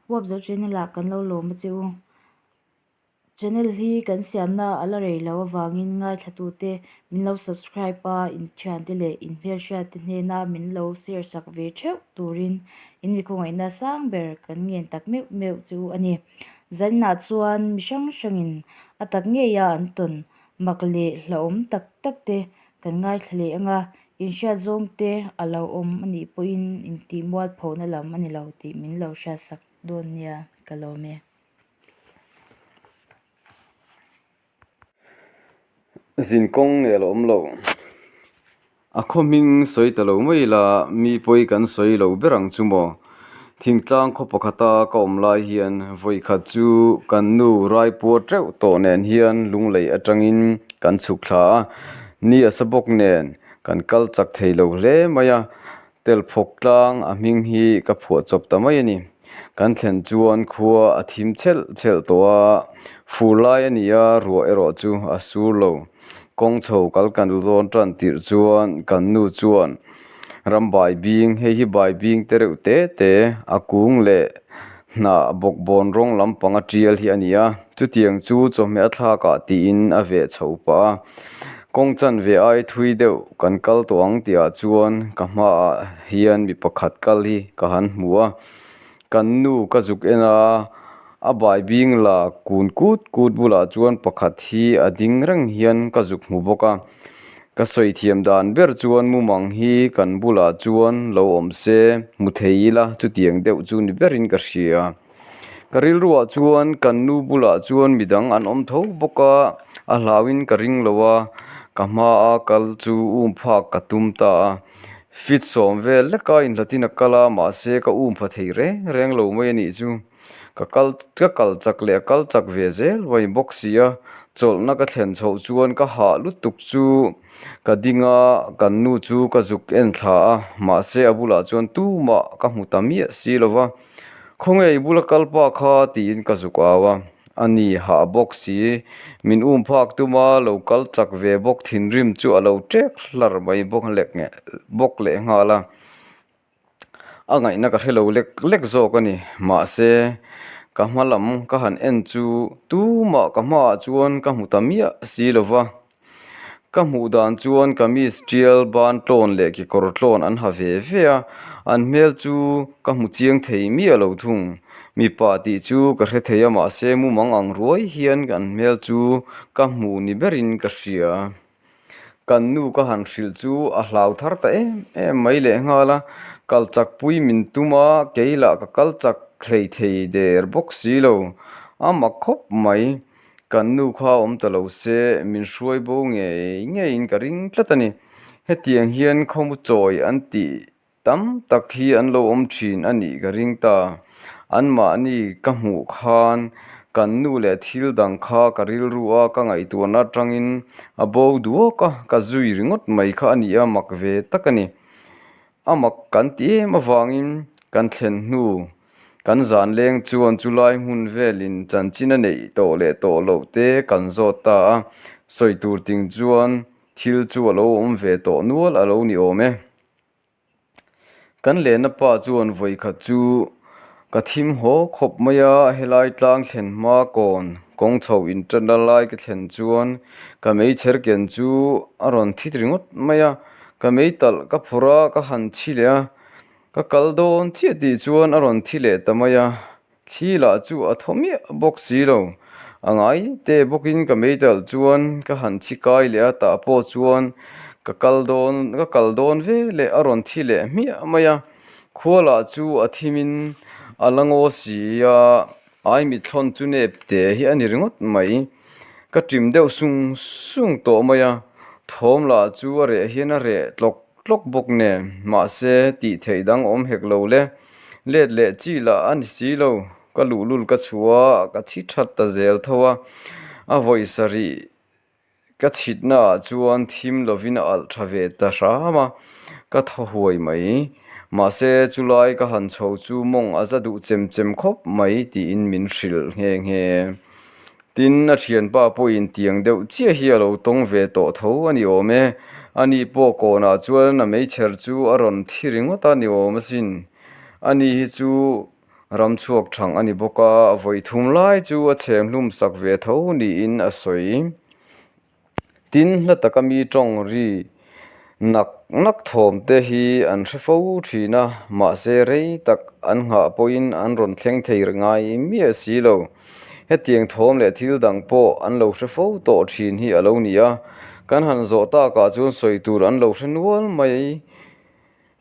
Huapzo channel ah kan lo lawm a che u. Channel hi kan siamna a la rei lo avangin ngaithlatute min lo subscribe a, inthiante leh inhmelhriatte hnena min lo share chak ve theuh turin in mi khawngaihna sang ber kan ngen tak meuh meuh chu a ni. Zaninah chuan mi hrang hrangin a tak ngeia an tawn mak leh hlauhawm tak tak te kan ngaithla leh ang a, inhriat zawng te a lo awm a nih pawhin intih mualphona lam a ni lo tih min lo hriatsak dawn nia ka lawm e. Zinkawng nge la awm lo? A khaw hming sawi ta lo mai ila mi pawi kan sawi lo ber ang chu maw? Thingtlang khaw pakhata ka awm lai hian vawi khat chu kan nu raipuar teuh tawh nen hian lunglei atangin kan chhuk thla a, ni a sa bawk nen kan kal chak thei lo hle mai a, Telphawk tlang a hming hi ka phuah chawp ta mai a ni. Kan thlen chuan khua a thim chhelh chhelh tawh a, fur lai a ni a, ruah erawh chu a sur lo. Kawng chho kal kan dawn tan tirh chuan kan nu chuan ram bai bing, hei hi bai bing te reuh te te, a kung leh hnah bawkbawn rawng lampang a tial hi a ni a, chutiang chu chawhmeh a thlak ah tiin a veh chho pah a. Kawng chanve ai thui deuh kan kal tawh ang tih ah chuan ka hmaah hian mi pakhat kal hi ka han hmu a, kan nu ka zuk en a, a bai bing la kun kut kut bulah chuan pakhat hi a ding reng hian ka zuk hmu bawk a, ka sawi thiam dan ber chuan mumang hi kan bulah chuan lo awm se hmu thei ila chutiang deuh chu ni berin ka hria. Ka rilruah chuan kan nu bulah chuan midang an awm tho bawk a, a hlauhin ka ring lo a, ka hmaa kal chu um phak ka tum ta a. Fit sawm vel leka inhlatin a kal a, mahse ka um pha thei reng reng lo mai a nih chu. Ka kal ka kal chak leh a kal chak ve zel mai bawk si a, chawlhna ka thlen chhoh chuan ka hah lutuk chu ka ding a, kan nu chu ka zuk en thla a, mahse a bulah chuan tumah ka hmu ta miah si lo va. Khawnge i bula kal pa kha tiin ka zuk au a, a ni hah bawk si, min um phak tuma lo kal chak ve bawk thinrim chu a lo ṭek hlar mai bawk lek nge bawk leh nghal a, a ngaihna ka hre lo lek lek zawk a ni, mahse ka hma lam ka han en chu tumah ka hmaah chuan ka hmu ta miah si lo va. Ka hmuh dan chuan kamis tial ban tlawn leh kekawr tlawn an ha ve ve a, an hmel chu ka hmu chiang thei miah lo thung. Mipa tih chu ka hre thei a mahse mumang ang ruai hian an hmel chu ka hmu ni berin ka hria. Kan nu ka han hrilh chu a hlau thar ta em em mai lehnghal a, kal chak pui min tum a, kei lah ka kal chak hlei thei der bawk si lo, a mak khawp mai. Kan nu kha awm ta lo se, min hruai bo ngei ngeiin ka ring tlat a ni. Hetiang hian khawmu chawi an tih tam tak hi an lo awm thin a nih ka ring ta. Anmahni ka hmuh khan kan nu leh thil dang kha ka rilru a, ka ngaihtuahna atangin a bo duak a, ka zui ringawt mai kha a ni a, mak ve tak a ni. A mak kan ti em avangin kan thlen hnu Kan zan leng chuan chulai hmun velin chanchin a neih tawh leh tawh loh te kan zawt ta a, sawi tur ting chuan thil chu a lo awm ve tawh nual a lo ni awm e. Kan lehna pa chuan vawikhat chu ka thim haw khawp mai a, helai tlang thlen hma kawn kawng chho inṭanna lai ka thlen chuan ka meichher ken chu a rawn thit ringawt mai a, ka meitalh ka phawrh a, ka han chhi leh a. Ka kal dawn chiah tih chuan a rawn thi leh ta mai a, thli lah chu a thaw miah bawk si lo. A ngai te bawkin ka meitalh chuan ka han chhi kai leh a, tah pawh chuan ka kal dawn ka kal dawn ve leh a rawn thi leh hmiah mai a. Khua lah chu a thimin a la ngaw si a, ai mithlawn chu nep te hi a ni ringawt mai. Ka ṭim deuh sung sung tawh mai a, thawm lah chu a reh hian a reh tlawk tlawk bawk nen, mahse tih theih dang awm hek lo le. Let leh chi lah a ni si lo, ka luhlul ka chhuah a, ka chhi that ta zel tho a, a vawi sarih ka chhitna ah chuan thim lovin a alh tha ve ta hram a, ka thaw huai mai. Mahse chulai ka han chho chu mawng a za duh chem chem khawp mai tiin min hrilh nghe nghe. Tin, a thianpa pawhin tiang deuh chiah hi a lo tawng ve tawh tho a ni awm e. Ani pawh kawnah chuan a meichher chu a rawn thi ringawt a ni awm asin. Ani hi chu Ram chhuak thang a ni bawk a, vawi thum lai chu a chhem hlum sak ve tho niin a sawi. Tin, hla taka mi tawng ri nak nak thawm te hi an hre fo thin a, mahse rei tak an nghah pawhin an rawn thleng thei ngai miah si lo. Hetiang thawm leh thil dang pawh an lo hre fo tawh thin hi a lo ni a, kan han zawh takah chuan sawi tur an lo hre nual mai.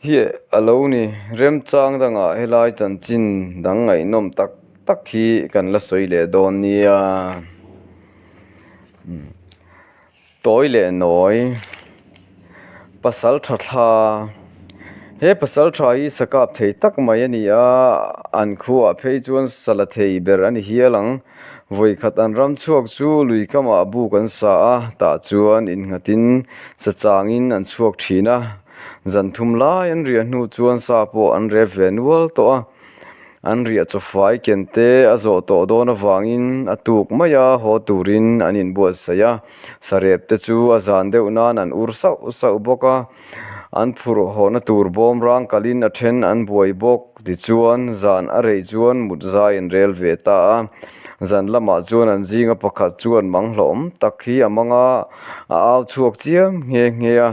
Hi a lo ni, remchang dangah helai chanchin dang ngaihnawm tak tak hi kan la sawi leh dawn nia. Tawi leh nawi, pasal tha thla, he pasal tha hi sa kap thei tak mai a ni a, an khuaah phei chuan sa la thei ber a ni hial ang. Vawikhat an ram chhuak chu lui kamah buk an sa a, tah chuan innghatin sa changin an chhuak thin a. Zan thum lai an riah hnu chuan sa pawh an rep ve nual tawh a, an riah chawfai ken te a zawh tawh dawn avangin a tuk mai a, haw turin an inbuatsaih a, sarep te chu a zan deuh nan an ur sauh sauh bawk a, an phurh hawhna tur bawm rang kalin a then an buai bawk tichuan zan a rei chuan mut zai an rel ve ta a, zan lamah chuan an zinga pakhat chuan mang hlauhawm tak hi a mang a, a au chhuak chiam nghe nghe a.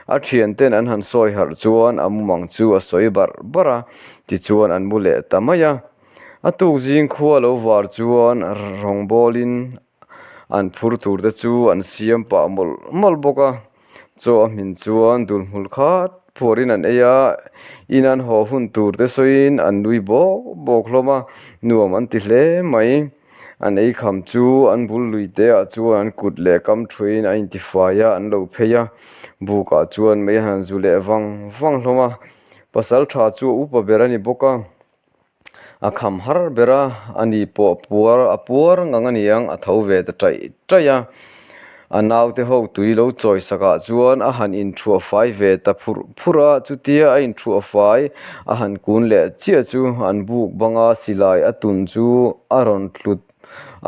A thianten an han sawi harh chuan a mumang chu a sawi barh barh a, tichuan an mu leh ta mai a. A tuk zing khua lo var chuan rawngbawlin an phur tur te chu an siam pah mawlh mawlh bawk a. Chaw a hmin chuan dul hmul khat phuarin an ei a, in an haw hun tur te sawiin an nui bawk bawk hlawm a, nuam an ti hle mai. An ei kham chu an bul lui te ah chuan an kut leh kam thuin a intifai a, an lo phei a, buk ah chuan mei han zu leh vang vang hlawm a, pasal tha chu a upa ber a ni bawk a, a kham har ber a, ani pawh puar a puar ngang a ni ang a tho ve ta taih taih a, a naute ho tui lo chawi sak ah chuan a han inthuah fai ve ta phurh phurh a, chutia a inthuah fai a han kun leh chiah chu an buk bang a silai a tun chu a rawn tlut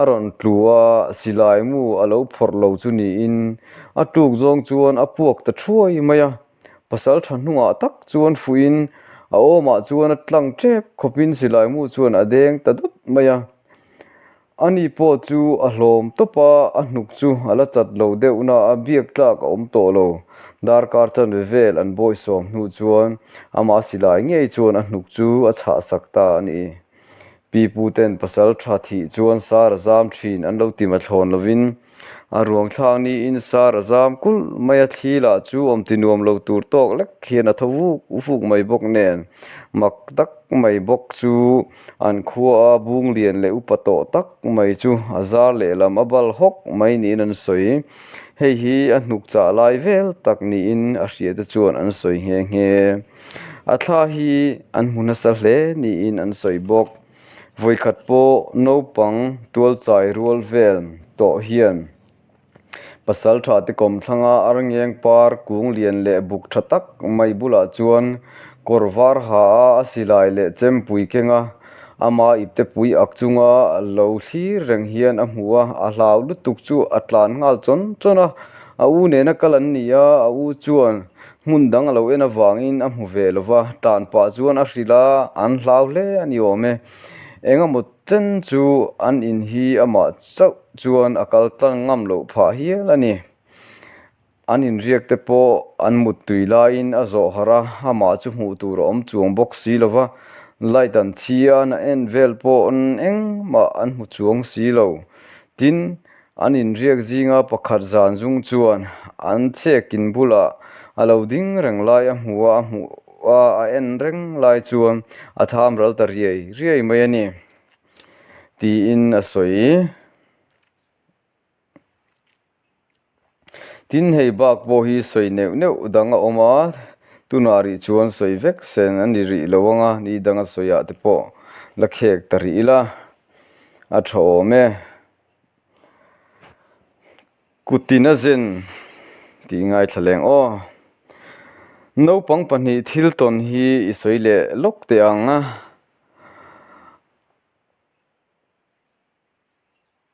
a rawn tlu a, silai mu a lo phawrh lo chu niin a tuk zawng chuan a puak ta thuai mai a, pasal tha hnungah tak chuan fuihin a awmah chuan a tlang tep khawpin silai mu chuan a deng ta dawt mai a. Ani pawh chu a hlawm tawp a, a hnuk chu a la chat lo deuh na a, biak tlak a awm tawh lo. Darkar chanve vel an bawisawm hnu chuan amah silai ngei chuan a hnuk chu a chhah sak ta a ni. Pi pu ten pasal tha thih chuan sar a zam thin an lo ti mathlawn lovin a ruang thlak niin sar a zam kulh mai a, thli lah chu awm ti nuam lo tur tawk lek hian a tho vuk vuk mai bawk nen mak tak mai bawk chu An khua a bung lian leh upa tawh tak mai chu a zar lehlam a bal hawk mai niin an sawi. Hei hi a hnuk chah lai vel tak niin a hria te chuan an sawi nghe nghe. A thla hi an hmu nasa hle niin an sawi bawk. Vawikhat pawh naupang tualchai rual vel tawh hian. Pasal tha te kawmthlanga arngeng par kung lian leh buk tha tak mai bulah chuan kawr var ha a a silai leh chempui keng a, ama ipte pui ak chunga lo thlir reng hian a hmu a, a hlau lutuk chu a tlan nghal chawn chawn a, a u nena kal an ni a, a u chuan hmun dang a lo en avangin a hmu ve lo va, tlan pah chuan a hrilh a, an hlau hle a ni awm e, engemaw chen chu an in hi amah chauh chuan a kal tlang ngam loh phah hial a ni. An inriak te pawh an mut tui laiin a zawh harh a, amah chu hmuh tur a awm chuang bawk si lo va, light an chhi a, na en vel pawh engmah an hmu chuang si lo. Tin, an inriak zinga pakhat zan zung chuan an chhekin bulah a lo ding reng lai a hmu a, a hmuh a, a en reng lai chuan a tham ral ta riai riai mai a ni. Tiin a sawi. Tin, hei bak pawh hi sawi neuh neuh dang a awm a, tunah rih chuan sawi vek sen a ni rih lo ang a, ni danga sawiah te pawh la khek ta rih ila a tha awm e. Kutin a zen tih ngaithla leng aw. Naupang pahnih thil tawn hi i sawi leh lawk teh ang a.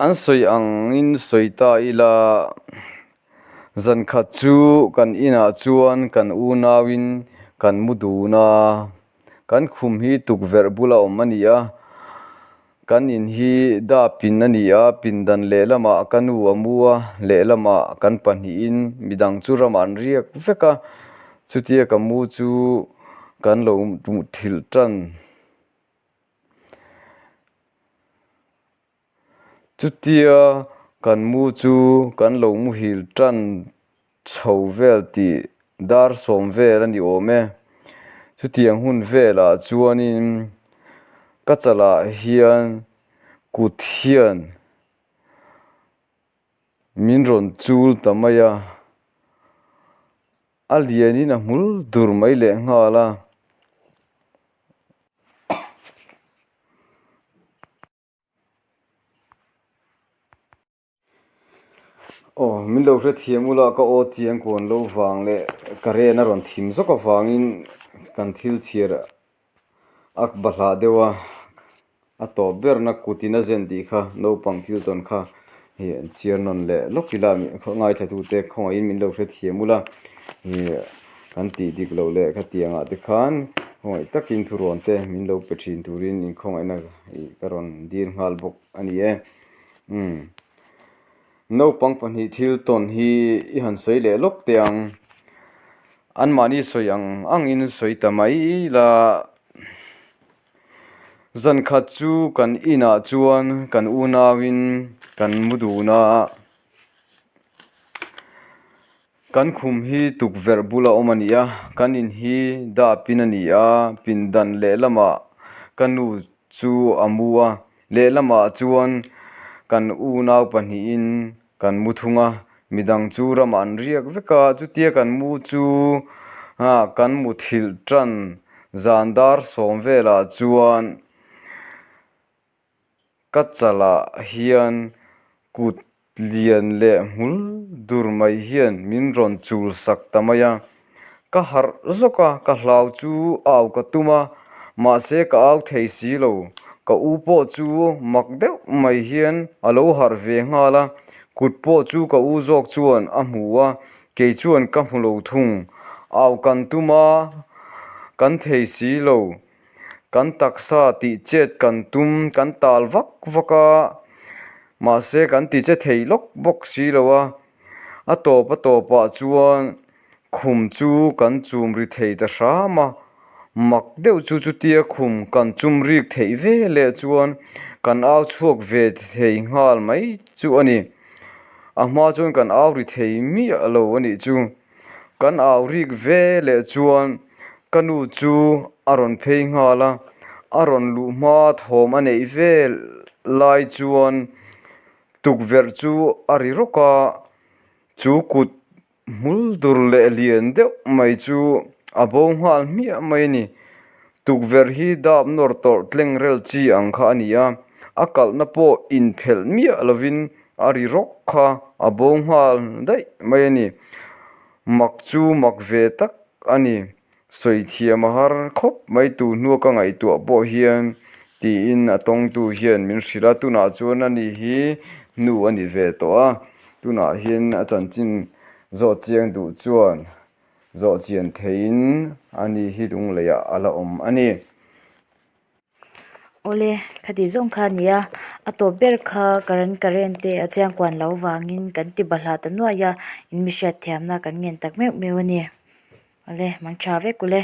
An sawi angin sawi ta ila, zan khat chu kan inah chuan kan unauin kan mu dun a, kan khum hi tukverh bula awm a ni a. Kan in hi dap in a ni a, pindan lehlamah ka nu a mu a, lehlamah kan pahnihin midang chu ramah an riak vek a, chutia ka mu chu kan lo muthilh tan. Chutia kan mu chu kan lo muhil tan chho vel tih dar sawm vel a ni awm e. Chutiang hun velah chuanin ka chalah hian kut hian min rawn chul ta mai a, a lianin a hmul dur mai lehnghal a. Aw min lo hrethiam ula ka aw chiang kuan lo vang leh ka ren a rawn thim zawk avangin kan thil chhiar a bahlah deuh a a tawp berna kutin a zen tih kha naupang thil tawn kha ih chhiar nawn leh lawk ila ngaithla tute khawngaihin min lo hrethiam ula ih kan tih dik loh leh khatiang ah te khan khawngaih takin thurawn te min lo pe thin turin inkhawngaihna ih ka rawn dil nghal bawk a ni e. Umm. Naupang pahnih thil tawn hi i han sawi leh lawk teh ang. Anmahni sawi ang angin sawi ta mai ila. Zan khat chu kan inah chuan kan unauin kan mu dun a. Kan khum hi tukverh bula awm a ni a, kan in hi dapin a ni a, pindan lehlamah ka nu chu a mu a, lehlamah chuan kan unau pahnihin kan mu thung a, midang chu ramah an riak vek a, chutia kan mu chu kan muthilh tan zan dar sawm velah chuan Ka chalah hian kut lian leh hmul dur mai hian min rawn chul sak ta mai a. Ka harh zawk a, ka hlau chu au ka tum a, mahse ka au thei si lo. Ka u pawh chu mak deuh mai hian a lo harh ve nghal a, kut pawh chu ka u zawk chuan a hmu a, kei chuan ka hmu lo thung. Au kan tum a, kan thei si lo. Kan taksa tih chet kan tum kan tal vak vak a, mahse kan ti che thei lawk bawk si lo a, a tawp a tawpah chuan khum chu kan chum ri thei ta hram a, mak deuh chu chutia khum kan chum rik theih ve leh chuan kan au chhuak ve thei nghal mai chu a ni. A hma chuan kan au ri thei miah lo a nih chu. Kan au rik ve leh chuan ka nu chu a rawn phei nghal a, a rawn luh hma thawm a neih ve lai chuan tukverh chu a ri rawk a, chu kut hmul dur leh lian deuh mai chu a bo nghal hmiah mai a ni. Tukverh hi dap nawr tawrh tleng rel chi ang kha a ni a, a kalhna pawh inphelh miah lovin A ri rawk kha a bo nghal daih mai a ni. Mak chu mak ve tak a ni. Sawi thiam a har khawp mai tu hnua ka ngaihtuah pawh hian tiin a tawngtu hian min hrilh a. Tunah chuan a ni hi hnu a ni ve tawh a. Tunah hian a chanchin zawh chiang duh chuan zawh chian theihin a ni hi lungleiah a la awm a ni. Awle, khati zawng kha a ni a, a tawp ber kha current current te a chiang kuan lo vangin kan ti bahlah ta nuaih a, in mi hriat thiamna kan ngen tak meuh meuh a ni. Awle, mang tha vek ule.